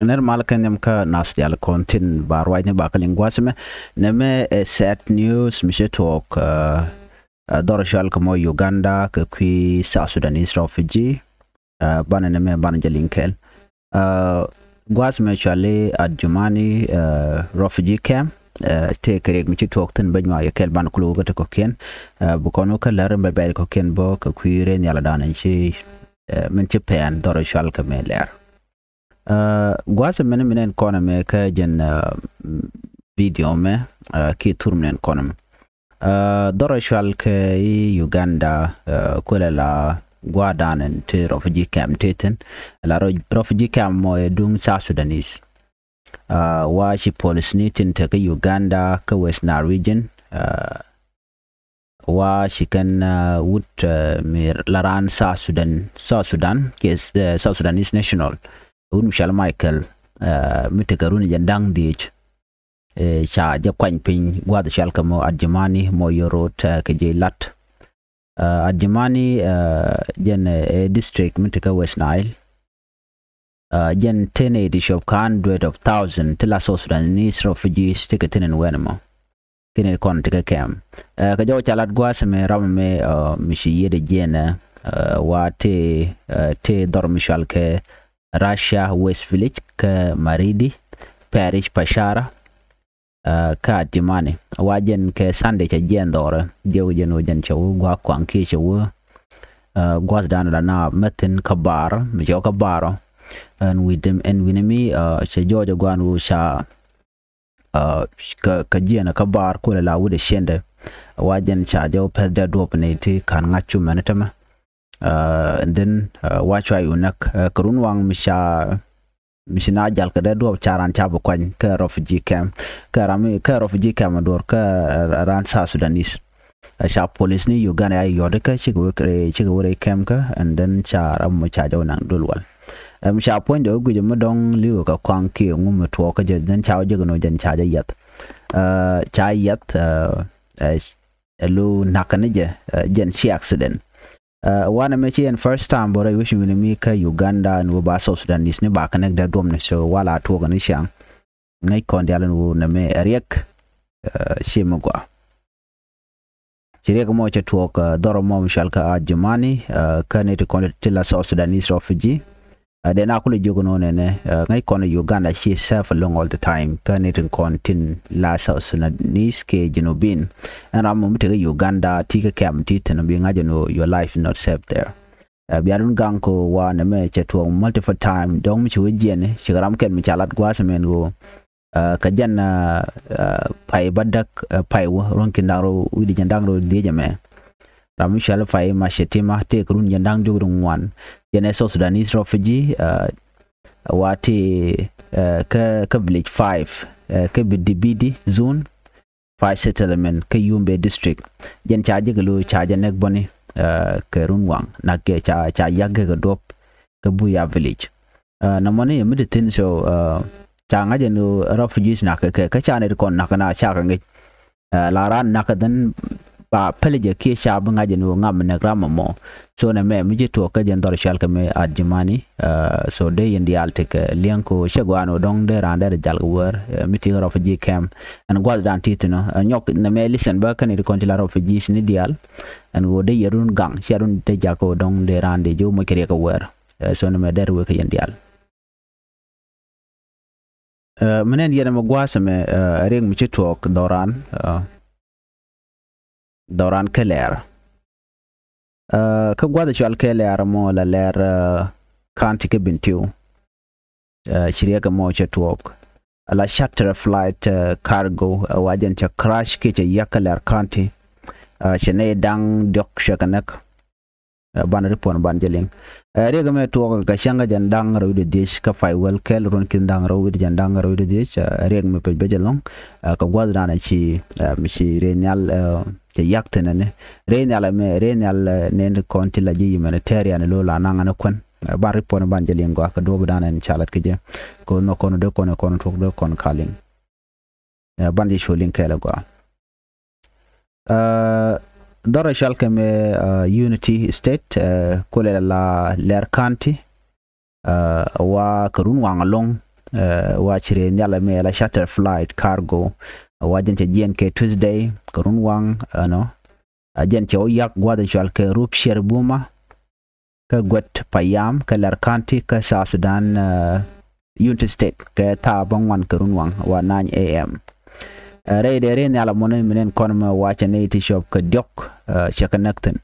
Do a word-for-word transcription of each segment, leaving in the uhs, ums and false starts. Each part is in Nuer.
Nɛr mal kɛ nhiam kä nath diaal kɔn tin ba ruacni ba kɛ liŋ gua̱a̱th ɛmɛ. Nɛmɛ ɛ sad news mi cɛ tuɔɔk, ɛ, ɛ, dhɔr cɔal kɛ mɔ Uganda kɛ kui̱ South Sudanese refugee. Ɛ, banɛ nɛmɛ banɛ jɛ liŋ kɛɛl. Ɛ, gua̱a̱th mɛ cɔali Adjumani, ɛ, refugee camp. Ɛ, tëë kɛ riɛk mi ci tuɔɔk thi̱n bä nyuak yɛ kɛɛl banɛ kulɛ wä kä ti kɔ̱kiɛn. Ɛ, bi kɔn wä kä lär in bɛ bɛ̈ɛ̈c kɔ̱kiɛn bä kɛ kui̱ rɛy nhial dan in ci, ɛ, min ci pɛn dhɔr cɔal kɛ mɛ lɛr. Ɛ, gua̱a̱th mɛn mi nɛn kɔn mɛ kä jɛn, ɛ, video mɛ, ɛ, kiɛ thur mi nɛn kɔn mɛ. Ɛ, dhɔr cɔal kɛ i̱ Uganda, ɛ, kuɛlɛ la gua̱a̱r dan in ti refugee camp ti thi̱n. La ro-, refugee camp mɔ ɛ duŋ South Sudanese. Ɛ, wa ci police ni tin te kä Uganda kä West Nile region. Ɛ, wa ci kɛn, ɛ, wut, ɛ, mi la raan South Sudan, South Sudan, kiɛ, ɛ, South Sudanese national. Wut mi cɔal Michael, ɛ, mi tekɛ run jɛn da̱ŋ dhiec. Ɛ, ca jɛ kuany piny gua̱a̱th cɔal kɛ mɔ Adjumani mɔ yɛ ro̱o̱t, ɛ, kɛ jɛ lat. Ɛ, Adjumani, ɛ, jɛn, ɛ, ɛ district mi tekɛ West Nile. Ɛ, jɛn ten eighty cop kä hundred of thousand ti la South Sudanese refugees ti kɛ thi̱n in wɛn mɔ. Kɛn in kɔn ti kɛ camp. Ɛ, kɛ jɔw ca lat gua̱a̱th mɛ ram mɛ, ɛ, mi ci yiet ɛ jiɛn, ɛ, wa ti, ɛ, ti dhɔr mi cɔal kɛ Russia West Village kä Maridi, Parish Pashara, ɛ, kä Adjumani. Wa jɛn kɛ Sunday cɛ jiɛn dhɔrɛ, jɛ wä jɛn wä jɛn cɛ wä gua̱a̱ kuaŋ kiɛ cɛ wä, ɛ, gua̱a̱th dan la na mɛthin kä bar, mi cɛ wä kä bar. Ɛn wi̱dɛ, ɛn wi̱ni mi, ɛ, cɛ jɔɔc ɛ gua̱a̱n wä ca, ɛ, kä, kä jiɛn kä bar kulɛ la wi̱dɛ ciɛndɛ. Wa jɛn ca jɛ wä pɛth dee duɔp ni ti kan ŋa̱c cu mɛn tämɛ. Ɛ, and then, ɛ, wa cua yu näk, ɛ, kɛ run waŋ mi ca, mi ci na jal kɛ dee duɔp ca ran ca bi kuany kɛ refugee camp. Kɛ ram mi, kɛ refugee camp duɔr kɛ, ɛ, ran South Sudanese. Ɛ, ca police ni Uganda ya yɔt kä cikɛ wä kɛ, cikɛ wä rɛy camp kä, and then ca ram mɔ ca jɛ wä naŋ dul wal. Ɛ, mi ca puɔ̱ny dee wä guic mi dɔ̱ŋ li̱w kɛ kɔaŋ kiɛ ŋu mi tuɔɔk kä jɛ, then ca wä jɛ kɛ nɔ jɛn ca jɛ yɛth. Ɛ, ca yɛth, ɛ, ɛ, ɛ lu nakä ni jɛ, ɛ, jɛn ci accident. Ɛ, wanɛ mɛ ci ɛn first time bä rɛy wi̱c wi̱ni mi kä Uganda ni wä ba South Sudanese ni ba kɛ nɛk dee duɔm ni so wala tuɔk ni ciaŋ. Ŋäc kɔn dial ni wä nɛ mɛ ɛ riɛk, ɛ, ci mi gua. Ci riɛk mɔ cɛ tuɔk, ɛ, dhɔr mɔ mi cɔal kä Adjumani, ɛ, kä ni ti kɔn ti la South Sudanese refugee. Ɛ, dee na kulɛ jiök nɔ nɛnɛ, ɛ, ŋäc kɔn Uganda ci safe along all the time. Kä ni tin kɔn tin la South Sudanese kɛ Junubin. Ɛn ram mɔ mi tekɛ Uganda ti kɛ camp ti thin bi ŋa̱c ɛn ɣöö your life is not safe there. Ɛ, bia dun gaŋ ko wa nɛ mɛ cɛ tuɔɔk multiple time. Dɔ̱ŋ mi ci wee jiɛn ci kɛ ram kɛn mi ca lat gua̱a̱th mɛn ɣöö, ɛ, kɛ jɛn, ɛ, ɛ, pay bädäk, ɛ, pay wä ruɔ̱n kin da̱ŋ rɛw wi̱cdɛ jɛn da̱ŋ rɛw dhiec ɛmɛ. Ram mi cɔal pay ma cɛ ti ma tëëk run jɛn da̱ŋ diɔ̱k ri ŋuan. Jɛn ɛ South Sudanese refugee, ɛ, wa ti, ɛ, kä, kä village five, ɛ, kä Bidi Bidi zone, five settlement kä Yumbe district. Jɛn ca jek lo ca jɛ nɛk bɔni, ɛ, kɛ run waŋ nak kɛ ca, ca yak kɛ kɛ duɔp kä Buya village. Ɛ, nɔmɔni mi di thin so, ɛ, ca ŋa̱c ɛn refugees nak kɛ, kɛ, kä ca nɛt kɔn nak na ca kɛ ŋic. Ɛ, la ran nak kɛ dhin ba pɛl jɛ kiɛ ca bi ŋa̱c ɛn ŋam nɛk ram mɔ. So nɛ mɛ mi ji̱ tuɔɔk kä jɛn dhɔr cɔal kɛ mɛ Adjumani. Ɛ, so dee yɛn diaal tekɛ liɛŋ ko cɛ guan wä dɔ̱ŋ dee ran dee jal kɛ wär, ɛ, mi ti refugee camp. Ɛn gua̱th dan ti thin ɔ, ɛ, nyɔk nɛ mɛ listen bä kɛn it kɔn ti la refugees ni diaal. Ɛn wä dee yɛ run gaŋ, cɛ run dee jal kɛ wä dɔ̱ŋ dee ran dee ji̱ wä moc kɛ riɛk kɛ wär. Ɛ, so nɛ mɛ dee wä kɛ yɛn diaal. Ɛ, mi nɛn yɛn ɛmɛ gua̱a̱th ɛmɛ, ɛ, riɛk mi ci tuɔɔk dhɔran, ɛ, dhɔran kɛ lɛɛr. Ɛ, kä gua̱th cɔal kɛ lɛɛr mɔ la lɛɛr, ɛ, county kɛ Bentiu. Ɛ, ci riɛk ɛmɔ cɛ tuɔɔk. La charter flight, ɛ, cargo, ɛ, wa jɛn cɛ crash kiɛ cɛ yak kɛ lɛɛr county. Ɛ, cɛ nɛy da̱ŋ diɔ̱k cɛ kɛ näk. Ɛ, ban report ban jɛ liŋ. Ɛ, riɛk ɛmɛ tuɔɔk kɛ cäŋ kɛ jɛn da̱ŋ rɛw wi̱cdɛ dhiec kä pay wäl kɛl ruɔ̱n ki̱n da̱ŋ rɛw wi̱cdɛ jɛn da̱ŋ rɛw wi̱cdɛ dhiec, ɛ, riɛk mi pec bä jɛ lɔ̱ŋ. Ɛ, kɛ gua̱th dan ci, ɛ, mi ci rɛy nhial, ɛ, cɛ yak thin ɛni. Rɛy nhial ɛmɛ, rɛy nhial, ɛ, nɛn kɔn ti la ji̱ humanitarian lo la naŋ ɛn kuän. Ɛ, ban report ban jɛ liŋ gɔaa kɛ duɔ̱ɔ̱p dan ɛn ca lat kɛ jɛ. Kɛ ɣöö nhɔk kɔn dee kɔn, kɔn tuɔk dee kɔn ka liŋ. Ɛ, ban jɛ cu liŋ kɛɛl ɛ gɔaa. Ɛ, dhɔr ɛ cɔal kɛ mɛ, ɛ, Unity State, ɛ, kulɛ la Leer County, ɛ, wa kɛ run waŋ ɛlɔ̱ŋ, Ɛ, wa ci rɛy nhial ɛmɛ la charter flight cargo. Ɛ, wa jɛn cɛ jiɛn kɛ Tuesday kɛ run waŋ, ɛnɔ. Ɛ, jɛn cɛ wä yak gua̱th ɛ cual kɛ Rup Ciɛr Buma kä Guet Payam kä Lɛr County kä South Sudan, ɛ, Unity State kɛ thaa bäŋuan kɛ run waŋ wa nine A M. Ɛ, rɛydɛ rɛy nhial ɛmɔni min in kɔn mɛ wa cɛ nɛy ti cuɔp kɛ diɔ̱k, ɛ, cɛ kɛ näk thi̱n.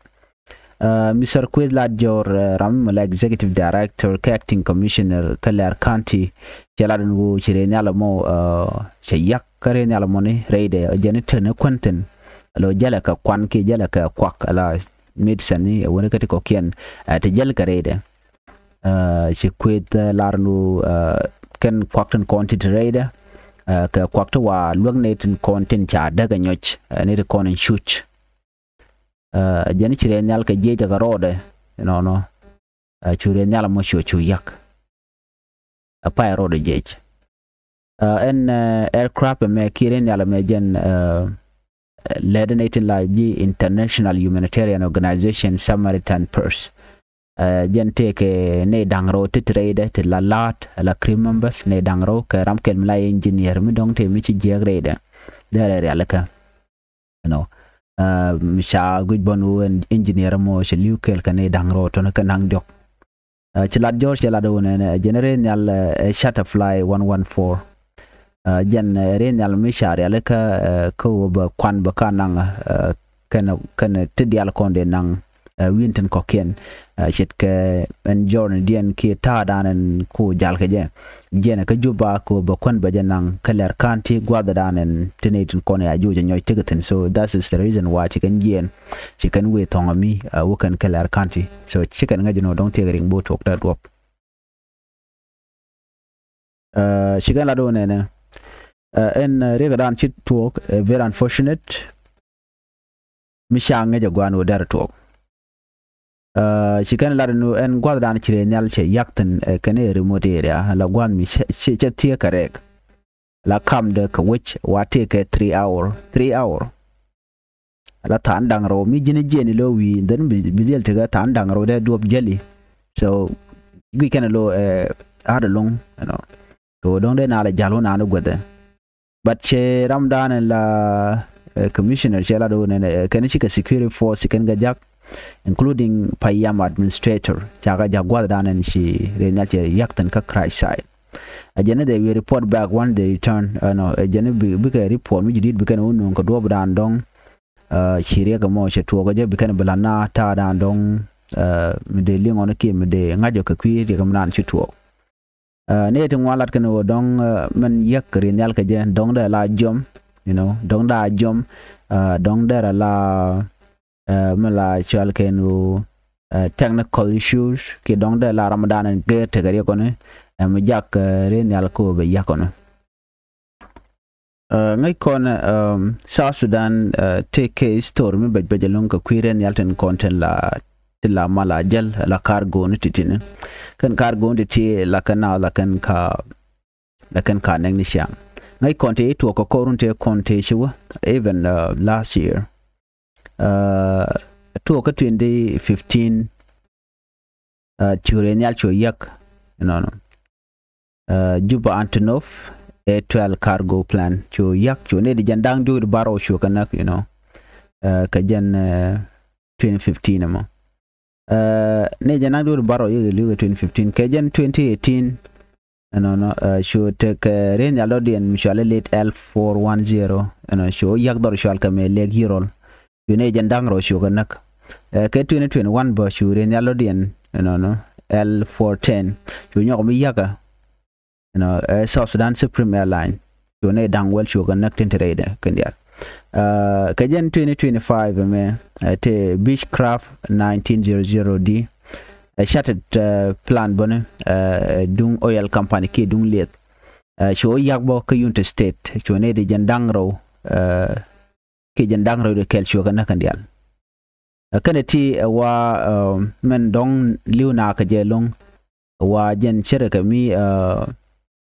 Ɛ, Mister Kueth Lat Jɔr, ɛ, ram mi la Executive Director kä Acting Commissioner kä Lɛr County, cɛ lat in ɣöö ci rɛy nhial ɛmɔ, ɛ, cɛ yak kä rɛy nhial ɛmɔni rɛydɛ, ɛ, jɛn i̱ te ni kuän thi̱n. Lo jälɛ kɛ kuan kiɛ jälɛ kɛ kuak, ala medicine ni, ɛ, wäni kä ti kɔ̱kiɛn, ɛ, te jäl kɛ rɛydɛ. Ɛ, ci Kueth, ɛ, lar in ɣöö, ɛ, kɛn kuak tin kɔn ti te rɛydɛ, ɛ, kɛ kuak ti wa luäk nɛy tin kɔn tin ca däk ɛ nyɔc, ɛ, nɛy ti kɔn in cuc. Ɛ, jɛn ci rɛy nhial kɛ jiɛc ɛ kɛ rɔɔdɛ, ɛnɔnɔ. Ɛ, cu rɛy nhial ɛmɔ cu, cu yak. Ɛ, pay rɔɔdɛ jiɛc. Ɛ, ɛn, ɛ, aircraft ɛmɛ kiɛ rɛy nhial ɛmɛ jɛn, ɛ, lɛt nɛy tin la ji̱ International Humanitarian Organization Samaritan Purse. Ɛ, jɛn tëëkɛ nɛy da̱ŋ rɛw ti te rɛydɛ ti la la̱a̱t, la crew members, nɛy da̱ŋ rɛw kɛ ram kɛl mi la engineer mi dɔ̱ŋ tëë mi ci jiääk rɛydɛ. Derɛ rialikä. You know, ɛ, mi ca guic bä ni ɣöö ɛn engineer mɔ cɛ li̱w kɛɛl kɛ nɛy da̱ŋ rɛw tɔ̱nɛ kɛ naŋ diɔ̱k. Ɛ, ci lat Jɔr cɛ lat ɣöö nɛnɛ, ɛ, jɛn rɛy nhial, ɛ, ɛ charter flight one one four. Ɛ, jɛn, ɛ, rɛy nhial mi ca rialikä, ɛ, kä ɣöö bɛ kuan bɛ ka naŋ, ɛ, kɛnɛ, kɛnɛ ti diaal kɔn dee naŋ, ɛ, wi̱n tin kɔ̱kiɛn, ɛ, ce̱tkɛ ɛn Jɔr ni diɛn kiɛ ta̱a̱dan ɛn ku jal kɛ jɛ. Jiɛn kä Juba kɛ ɣöö bɛ kuän bɛ jɛ naŋ kä Lɛr County gua̱thdan ɛn ti nɛy tin kɔn ya joc ɛ nyɔc tekɛ thi̱n. So that is the reason why ci kɛn jiɛn, ci kɛn wëë thɔ̱ŋ ami, ɛ, wä kɛn kä Lɛr County. So ci kɛn ŋäc ɛn ɣöö dɔ̱ŋ tiɛɛk riŋ bo̱o̱ tuɔɔk dee duɔ̱p. Ɛ, ci kɛn lat ɣöö nɛnɛ, ɛ, ɛn, ɛ, riɛkdan ci tuɔɔk, ɛ, very unfortunate. Mi ca ŋäc ɛ gua̱a̱n ɣöö derɛ tuɔɔk. Ɛ, ci kɛn lat ni ɛn gua̱thdan ci rɛy nhial cɛ yak thi̱n, ɛ, kɛn ɛ remote area, la gua̱a̱th mi cɛ, cɛ, cɛ thiee kɛ rɛɛk. La kamdɛ kɛ wec wa tëëkɛ three hour, three hour. La tha̱a̱ŋ da̱ŋ rɛw mi ji̱n jiɛn ilɔ wi̱i̱, then bi, bi dhil tekɛ tha̱a̱ŋ da̱ŋ rɛw dee duɔ̱p jäli. So guic kɛn ilɔ, ɛ, ha̱r ɛlɔ̱ŋ, you know. Kɛ ɣöö dɔ̱ŋ dee na la jal wä naan i̱ guäthɛ. But cɛ ramdan in la, ɛ, commissioner cɛ lat ɣöö nɛnɛ, ɛ, kɛn cikɛ security force kɛn kɛ jak, including Payam administrator, ca kɛ jak gua̱thdan in ci rɛy nhial cɛ yak thi̱n kä crash site. Ɛ jɛn i̱ they will report back when they return, ɛ, nɔ, ɛ jɛn i̱ bi, bikɛ report mi ji̱ di̱t bikɛn wä nuŋ kɛ duɔ̱ɔ̱pdan dɔ̱ŋ, ɛ, ci riɛk ɛmɔ cɛ tuɔɔk ɛ jɛ bikɛn bi la̱t na ta̱a̱dan dɔ̱ŋ, ɛ, mi dee liŋ ɣɔn kiɛ mi dee ŋa̱c ɔ kɛ kui̱ riɛk mi naan ci tuɔɔk. Ɛ, ni ti ŋuan lat kɛn ɣöö dɔ̱ŋ, ɛ, mɛn yäk ri nhial kɛ jɛ dɔ̱ŋ dee la jiɔm, you know, dɔ̱ŋ dee a jiɔm, ɛ, dɔ̱ŋ dee rɛ la, ɛ, mɛn la cɔal kɛn ɣöö, ɛ, technical issues kiɛ dɔ̱ŋ dee la ramdan ɛn gɛɛr tekɛ riɛk kɔni, ɛ, mi jak, ɛ, ri nhial kɛ ɣöö bɛ yäk kɔni. Ɛ, ŋäc kɔn, ɛ, South Sudan, ɛ, tëëkɛ history mi bɛc bɛc ɛlɔ̱ŋ kɛ kui̱ rɛn nhial tin kɔn tin la, tin la mal a jäl la cargo ni ti̱ti̱ni. Kɛn cargo ni ti̱ti̱ la kɛn na la kɛn ka, la kɛn ka nɛŋ ni ciaŋ. Ŋäc kɔn tëë tuɔɔk kɛ kɔr run tëë kɔn tëë ci wä, even, ɛ, last year. Ɛ, tuɔɔk kä twenty fifteen, ɛ, cu rɛy nhial cu yäk, you know, nɔ. Ɛ, Juba Antonov, ɛ, twelve cargo plane cu yäk, cu ni di jɛn da̱ŋ diuk di barɔw cu kɛ näk, you know. Ɛ, kɛ jɛn, ɛ, twenty fifteen ɛmɔ. Ɛ, ni jɛn da̱ŋ diuk di barɔw yik di liuk kɛ twenty fifteen. Kɛ jɛn twenty eighteen, ɛnɔnɔ, ɛ, cu tekɛ, ɛ, rɛy nhial dɔ̱diɛn mi cual i̱ late L four one zero, ɛnɔ cu yäk dhɔr cual kɛ mɛ lek yirol. Cu ni jɛn da̱ŋ rɛw cu kɛ näk. Ɛ, kɛ twenty twenty-one bä cu rɛy nhial dɔ̱diɛn, ɛnɔnɔ, L four ten. Cu nyɔk mi yäkä, ɛnɔ, ɛ, South Sudan Supreme Airline. Cu ni da̱ŋ wäl cu kɛ näk tin te rɛydɛ kɛn diaal. Ɛ, kɛ jɛn twenty twenty-five ɛmɛ, ɛ, te Beechcraft nineteen zero zero D. Ɛ, chartered, ɛ, plane bäni, ɛ, duŋ oil company kiɛ duŋ lieth. Ɛ, cu yäk bä kä Unity State. Cu ni di jɛn da̱ŋ rɛw, ɛ, kiɛ jɛn da̱ŋ rɛw di kɛl cu kɛ näk kɛn diaal. Ɛ, kɛnɛ ti, ɛ, wa, ɛ, mɛn dɔ̱ŋ li̱w na kɛ jɛ lo̱ŋ. Wa jɛn cɛ rɛ kɛ mi, ɛ,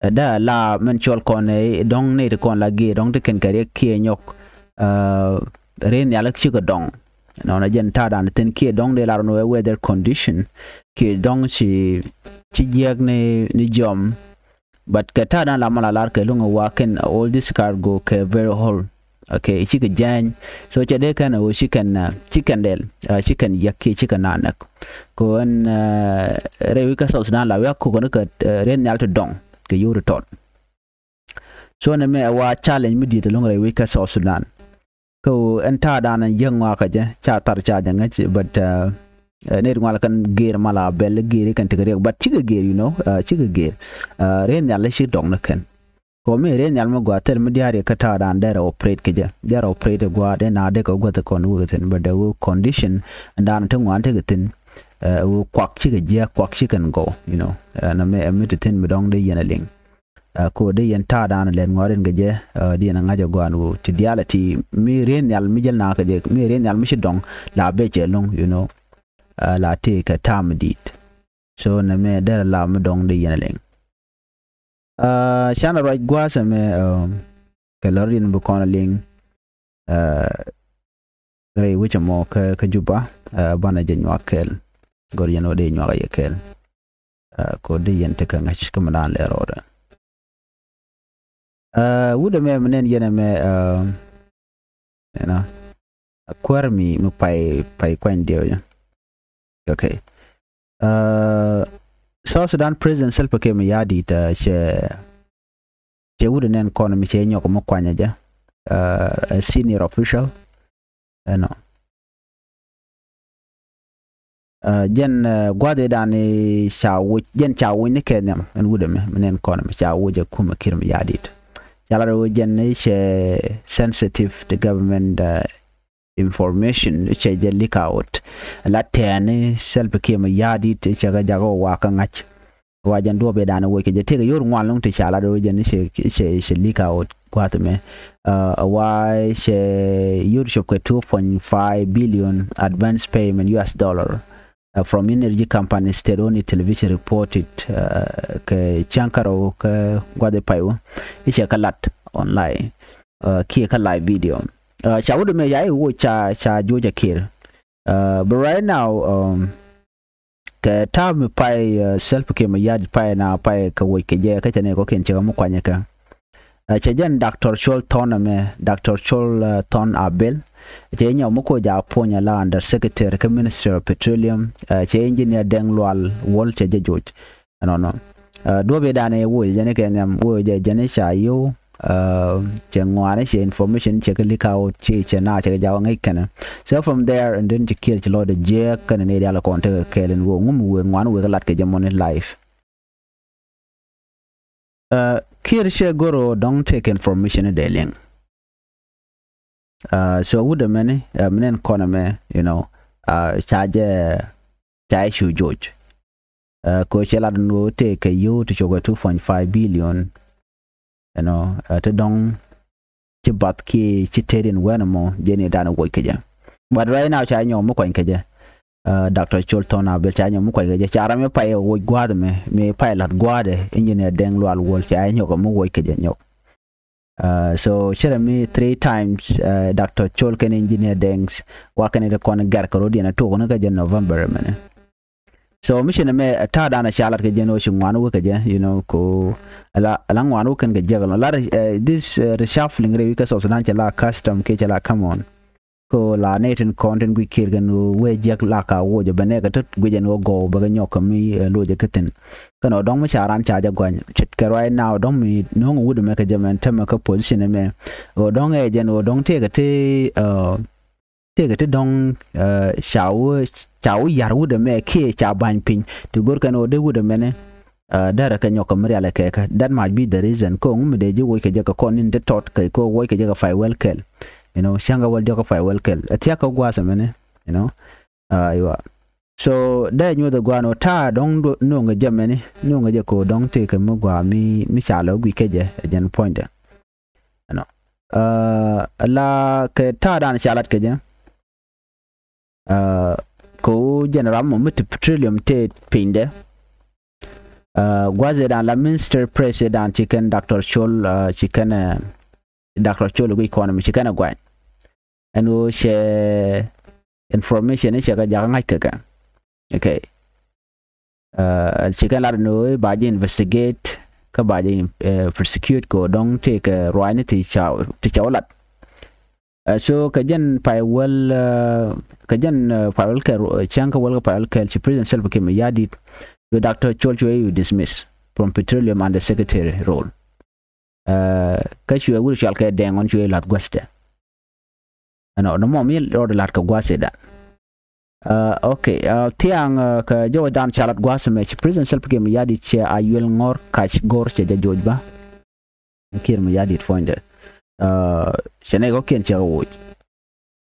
ɛ, da la mɛn cɔl kɔn, ɛ, dɔ̱ŋ ni ti kɔn la giɛ dɔ̱ŋ ti kɛn kɛ riɛk kiɛ nyɔk, ɛ, rɛy nhial cikɛ dɔ̱ŋ. Nɔnɔ jɛn ta̱a̱ dan thin kiɛ dɔ̱ŋ dee lar nɔ ɛ weather condition. Kiɛ dɔ̱ŋ ci, ci jiɛk ni, ni jɔm. But kɛ ta̱a̱ dan la mɔ la lar kɛ luŋ wa kɛn all this cargo kɛ very old. Okay, cikɛ jɛny. So cɛ dee kɛn ɣöö ci kɛn, uh, ci kɛn lɛl, uh, ci kɛn yɛk kiɛ ci kɛn na näk. Kɛ ɣöö ɛn, uh, rɛy wi̱c kä South Sudan la wi̱i̱ a kukɛ ni kɛ, uh, rɛy nhial ti dɔŋ kɛ yio̱w ti tɔt. So nɛ mɛ ɛ wa challenge mi diet ɛlɔ̱ŋ rɛy wi̱c kä South Sudan. Kä ɛn ta̱a̱ dan ɛn jiäk ŋɔak kä jɛ ca thar ca jɛ ŋäc, but, uh, uh, nɛy ti ŋual kɛn gër mal a bɛl gër kɛn tekɛ riɛk, but cikɛ gër, you know, uh, cikɛ gër. Uh, rɛy nhial ci dɔŋ ni kɛn. Kɔ mi rɛy nhial mi gɔaa thil mi dia̱a̱r yɛ kä ta̱a̱ dan dɛr a operate kɛ jɛ, dɛr a operate gua̱a̱ dee na dee kɛ guäth kɔn wek thi̱n, but dee wek condition dan ti ŋuan tekɛ thi̱n. Uh, wek kuak cikɛ jiäk, kuak cikɛn gɔw, you know. Uh, nɛ mɛ ɛ mi ti thi̱n mi dɔŋ dee yɛn a liŋ. Uh, ko dee yɛn ta̱a̱ dan lɛt ŋɔ̱a̱r in kɛ jɛ, uh, dee yɛn a ŋa̱c a gɔaa ɛn ɣöö ti diaal a ti mi rɛy nhial mi jäl na kɛ jɛ, mi rɛy nhial mi ci dɔŋ la bɛ cɛ lo̱ŋ, you know. Uh, la tëë kɛ ta̱a̱ mi di̱i̱t. So nɛ mɛ derɛ la mi dɔŋ dee yɛn a liŋ. Uh, canɛ ruac gua̱a̱th ɛmɛ, um, kɛ lɔr in bi kɔn a liŋ. Uh, rɛy wecɛ mɔ kä, kä Juba, uh, banɛ jɛ nyuak kɛɛl. Gɔr yɛn wä dee nyuak a yɛ kɛɛl. Uh, ko dee yɛn tekɛ ŋäc kä mi naan lɛ rɔɔdɛ. Uh, wut ɛmɛ mi nɛn yɛn ɛmɛ, uh, you know, a kuäär mi, mi pay, pay kuany diɛw jɛ. Okay. Uh, South Sudan President Salva Kiir Mayardit, uh, cɛ, cɛ wut ɛnɛn kɔn mi cɛ nyɔk mi kuanyɛ jɛ. Uh, a senior official. Ɛnɔ. Uh, jɛn, uh, gua̱dhi dan ca wuc, jɛn ca wuc ni kɛ nhiam ɛn wut ɛmɛ mi nɛn kɔn mi ca wuc ɛ kumɛ Kiir Mayardit. Ca lat ɛ wee jɛn ni cɛ sensitive to government, uh, information, cɛ jɛ leak out. La tɛɛni Salva Kiir Mayardit cɛ kɛ jakä wa kä ŋa̱c. Wa jɛn duɔ̱ɔ̱p ëëdan ɛ woc kɛ jɛ tëëkɛ yor ŋuan lo̱ŋ ti ca lat ɛ wee jɛn cɛ, cɛ, cɛ leak out gua̱a̱th ɛmɛ. Uh, wa cɛ yor cop kɛ two point five billion advance payment U S dollar, uh, from energy company state only television reported, uh, kɛ cäŋ kärɔw kä gua̱th ɛ pay wä. I̱ cɛ kä lat online, uh, kiɛ kä live video. Uh, ca wut ɛmɛ ca i̱ woc ca, ca juɔc a Kiir. Uh, but right now, um, kɛ ta̱a̱ mi pay, uh, Salva Kiir Mayardit pay na pay kɛ woc kɛ jɛ kä cɛ ni kɔ̱kiɛn cɛ kɛ mi kuanyɛ kɛ. Uh, cɛ jɛn Doctor Chol Thon ɛmɛ, Doctor Chol, uh, Thon Abel. Cɛ nyɔk mi koc a puɔ̱ny a la under secretary kä Ministry of Petroleum. Uh, cɛ engineer Deng Lual Wol cɛ jɛ joc. Ɛnɔnɔ. Uh, duɔ̱p ëëdan ɛ woc jɛ ni kɛ nhiam woc jɛ jɛ ni ca yio̱w. Uh, cɛ ŋuani cɛ information cɛ kɛ leak out ci cɛ na cɛ kɛ jaw ŋäc kɛnɛ. So from there and then ci Kiir ci lɔcdɛ jiɛɛk kɛnɛ ni dial kɔn tekɛ kɛɛl in wee ŋum wee ŋuan wee kɛ lat kɛ jɛ mɔni live. Uh, Kiir cɛ goro dɔŋ tekɛ information in dee liŋ. Uh, so wut ɛmɛni, uh, mi nɛn kɔn ɛmɛ, you know, uh, ca jɛ, ca jɛ cu joc. Uh, ko cɛ lat ni wee tekɛ yio̱w ti cokɛ two point five billion. You know, uh, ti dɔŋ ci bath kiɛ ci tet in wɛn ɛmɔ jɛn i̱ dan woc kɛ jɛ. But right now ca nyɔk mi kuany kɛ jɛ. Uh, Doctor Chol Thon Abel ca nyɔk mi kuany kɛ jɛ. Ca ram mi pay woc gua̱a̱th ɛmɛ, mi pay lath gua̱a̱th ɛ, engineer Deng Lual Wol ca nyɔk mi woc kɛ jɛ nyɔk. Uh, so cɛ rɛ mi three times, uh, Doctor Chol kɛn engineer Deng wa kɛn i̱ ti kɔn gɛr kɛ rot yɛn a tok ni kä jɛ November ɛmɛnɛ. So mi ci nɛ mɛ, uh, ta̱a̱ dan a ca lat kɛ jɛ ni wä ci ŋuan wä kɛ jɛ, you know, ko ala, ala ŋuan wä kɛn kɛ jɛ kɛ lɔ. La, uh, this, uh, reshuffling rɛy wi̱c kä South Sudan cɛ la custom kiɛ cɛ la come on. Ko la nɛ tin kɔn tin guic Kiir kɛn wee jiäk la ka woc bɛ nɛ kɛ tet guic ɛn wä gɔw bɛ kɛ nyɔk kɛ mi, eh, loc ɛ kä thi̱n. Kɛn wä dɔ̱ŋ mi ca ran ca jɛ gua̱ny. Ce̱tkɛ right now dɔ̱ŋ mi no̱o̱ŋ wut ɛmɛ kɛ jɛ mɛn tämɛ kä position ɛmɛ. Wä dɔ̱ŋ ɛ jɛn wä dɔ̱ŋ tëëkɛ ti, eh, tëëkɛ ti dɔ̱ŋ, eh, ca wä, ca wä yar wut ɛmɛ kiɛ ca ba̱ny piny. Ti go̱r kɛn wä dee wut ɛmɛnɛ. Uh, derɛ kɛ nyɔk kɛ mi rial ɛ kɛkɛ. That might be the reason. Ko ŋu mi dee ji̱ woc kɛ jɛ kɛ kɔn in ti tɔt kɛ ko woc kɛ jɛ kɛ pay wɛl kɛl. You know, cäŋ kɛ wɛl diɔk kɛ pay wɛl kɛl. Ɛ thiak kɛ gua̱a̱th ɛmɛni, you know. Uh, aywa. So dee nyuɔth ɛ gua̱a̱n wä ta̱a̱ dɔ̱ŋ nuɔ̱ŋ kɛ jɛ mɛni, nuɔ̱ŋ kɛ jɛ ko dɔ̱ŋ tëëkɛ mi gua̱a̱ mi, mi ca lɛ wä guic kɛ jɛ ɛ jɛn puɔ̱nydɛ. You know. Uh, la kɛ ta̱a̱ dan ca lat kɛ jɛ. Uh, ko jɛn ram mɔ mi ti petroleum te pinydɛ. Uh, gua̱th ëëdan la minister press ëëdan ci kɛn Doctor Chol, uh, ci kɛn, uh, Doctor Chol guic kɔn mi ci kɛn a gua̱ny. Ɛn ɣöö cɛ information i̱ cɛ kɛ jakä ŋa̱c kɛ kɛ. Okay. Uh, ci kɛn lat ni wee ba ji̱ investigate, kä ba jɛ prosecute kɛ ɣöö dɔ̱ŋ tëëkɛ ruaacni ti ca ti ca wä lat. So kɛ jɛn pay wäl kɛ jɛn pay wäl kɛ cäŋ kä wäl kɛ pay wäl kɛl ci President Salva Kiir Mayardit, cu Doctor Col cuɛ dismiss from petroleum undersecretary role. Kä cuɛ wut cual kɛ Deng ɣɔn cuɛ la̱th guäthdɛ. Ɛnɔ nɔmɔ mi rɔɔdɛ la̱t kɛ gua̱a̱th i̱dan. Okay, thia̱a̱ŋ kɛ jɔwädan ca lat gua̱a̱th ɛmɛ ci President Salva Kiir Mayardit cɛ Ayuel Ŋɔr Kac Gor cɛ jɛ joc bä. Kiir Mayardit puɔ̱nydɛ cɛ nɛy kɔ̱kiɛn cɛ kɛ woc.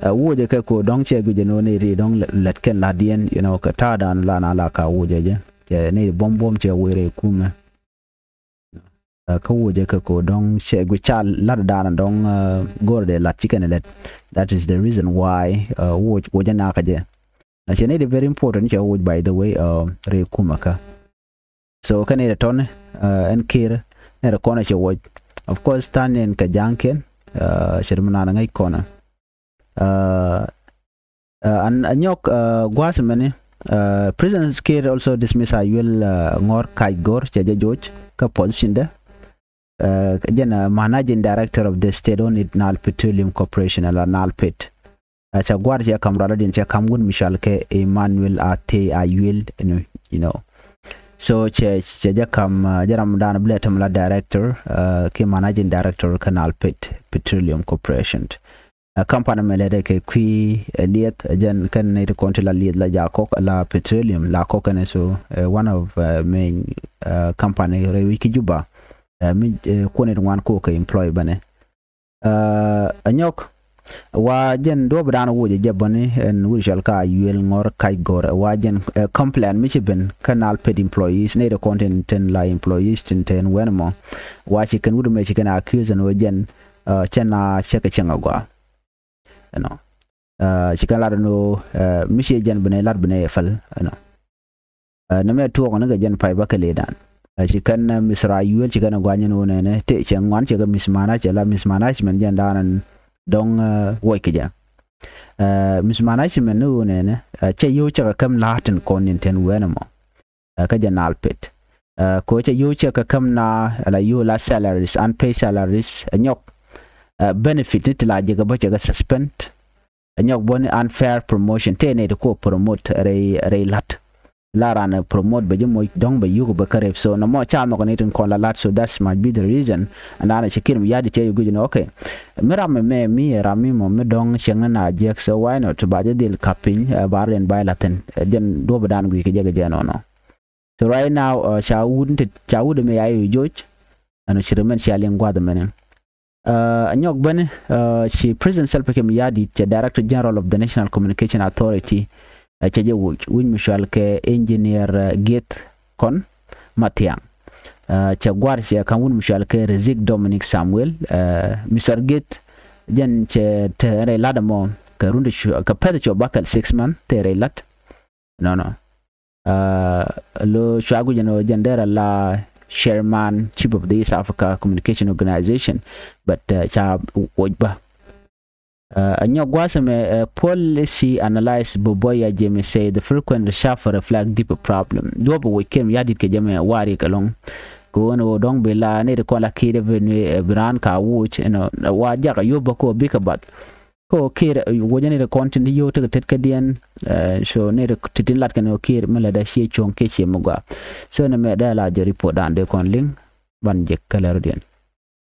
Wocɛ kɛ ko dɔ̱ŋ cɛ guic ɛn ɣöö nɛy ri dɔ̱ŋ lät kɛn la̱tdiɛn, you know, kɛ ta̱a̱dan la na la ka wocɛ jɛ cɛ nɛy buɔ̱m buɔ̱m cɛ woc rɛy kumɛ. Kä wocɛ kɛ ko dɔ̱ŋ cɛ guic ca lat dan dɔ̱ŋ go̱o̱rɛ dee lat ci kɛn lät. That is the reason why woc wocɛ nakä jɛ. Na cɛ nɛy di very important cɛ woc, by the way, rɛy kumɛ kä. So kɛn nɛy di tɔni ɛn Kiir nɛy di kɔnɛ cɛ woc. Of course tha̱a̱ŋ nɛn kɛ ja̱a̱ŋkiɛn cɛ di mi naan ŋäc kɔnɛ. An a nyɔk gua̱a̱th mɛni. President Kiir also dismiss Ayuel Ŋɔr Kac Gor cɛ jɛ joc kä position dɛ. Jɛn managing director of the state owned Nile Petroleum Corporation ala Nalpet. Ca gua̱a̱r cɛ kam rualadiɛn cɛ kam wut mi cɔal kɛ Emmanuel Athei Ayuel, you know. So cɛ cɛ jɛ kam jɛ ram dan bilɛ tem la director ki managing director kä Nalpet Petroleum Corporation. Company mɛ lɛ dɛ kɛ kui̱ lieth jɛn kɛn nɛy ti kɔn ti la lieth la jakɔk la petroleum la kɔk kɛn. So one of main company rɛy wi̱c ki Juba mi kuɔnɛ ti ŋuan kok kɛ employ bɛnɛ. A nyɔk wa jɛn duɔ̱p dan wocɛ jɛ bäni ɛn wut cɔl ka Ayuel Ŋɔr Kac Gor wa jɛn complain mi ci ben kä Nalpet employees nɛy ti kɔn tin ten la employees tin ten wɛn mɔ. Wa ci kɛn wut mɛ ci kɛn accuse ɛn wä jɛn cɛ na cɛ kɛ cɛŋ agɔa. Ɛnɔ ci kɛn lat ɛn ɣöö mi ciɛ jɛn bi nɛy lat bi nɛy ɛ päl ɛnɔ. Nɛmɛ tuɔɔk ni kɛ jɛn pay bä kɛ lëëdan. Ci kɛn Mister Ayuel ci kɛn ɛ gua̱ny ɛn ɣöö nɛnɛ tëë cɛ ŋuan cɛ kɛ mismanage cɛ la mismanagement jɛn daanɛ dɔ̱ŋ wuɔc kɛ jɛ. Mismanagement ni ɣöö nɛnɛ cɛ yio̱w cɛ kɛ käm la̱a̱t tin kɔn nin ten wɛn ɛmɔ. Kä jɛ Nalpet ko cɛ yio̱w cɛ kɛ käm na ala yio̱w la salaries, unpaid salaries, ɛ nyɔk benefit ni ti la jɛ kɛ bä cɛ kɛ suspend. Ɛ nyɔk bä ni unfair promotion tëë nɛy ti ko promote rɛy rɛy la̱t. La ran promote bɛ ji̱ moc dɔ̱ŋ bɛ yuk bɛ kä rep. So nɔmɔ ca nhɔk ni tin kɔn la la̱t. So that's might be the reason. Ɛn da̱a̱n cɛ Kiir Mayardit cɛ yuk guic ni okay, mi ram mɛ mi ram mi mɔ mi dɔ̱ŋ cieŋni na jiɛk. So why not ba jɛ dhil kap piny ba rɛn ba la̱thin. Jɛn duɔ̱p dan guic kɛ jɛ kɛ jɛ nɔnɔ. So right now ca wut ni ti ca wut mɛ ya yuk joc. Ɛn ci ri mɛn cia liŋ gua̱th mɛni. A nyɔk bäni ci President Salva Kiir Mayardit cɛ Director General of the National Communication Authority cɛ jɛ wuc wi̱c mi cual kɛ Engineer Gith Kɔn Mathiang. Cɛ gua̱r cɛ ka̱m wut mi cual kɛ Rizik Dominic Samuel. Mister Gith jɛn cɛ te rɛy lat ɛmɔ kɛ run ti kɛ pɛth cuɔ bakɛl six month te rɛy lat. Nɔnɔ. Lo cua guic ɛn ɣöö jɛn derɛ la chairman, chief of the East Africa Communication Organization. But ca woc bä. A nyɔk gua̱a̱th ɛmɛ policy analyst Boboya Jemmy say the frequent reshuffle reflect deeper problem. Duɔ̱p woc Kiir Mayardit kɛ jɛ mɛ warik ɛlɔ̱ŋ. Kɛ ɣöö ɛn ɣöö dɔ̱ŋ bi la nɛy ti kɔn la Kiir ɛ bi raan ka woc ɛnɔ wa jakä yop bä kɛ ɣöö bikɛ bath. Ko Kiir wocä ni ti kɔn tin ti yio̱w tekɛ tet kädiɛn. So ni ti tin lat kɛn ko Kiir mi lɛ dee ciɛ cuɔ̱ŋ kiɛ ciɛ mi gɔaa. So ni mɛ dee la jɛ report dan dee kɔn liŋ ban jɛ kälɛ rɔ̱diɛn.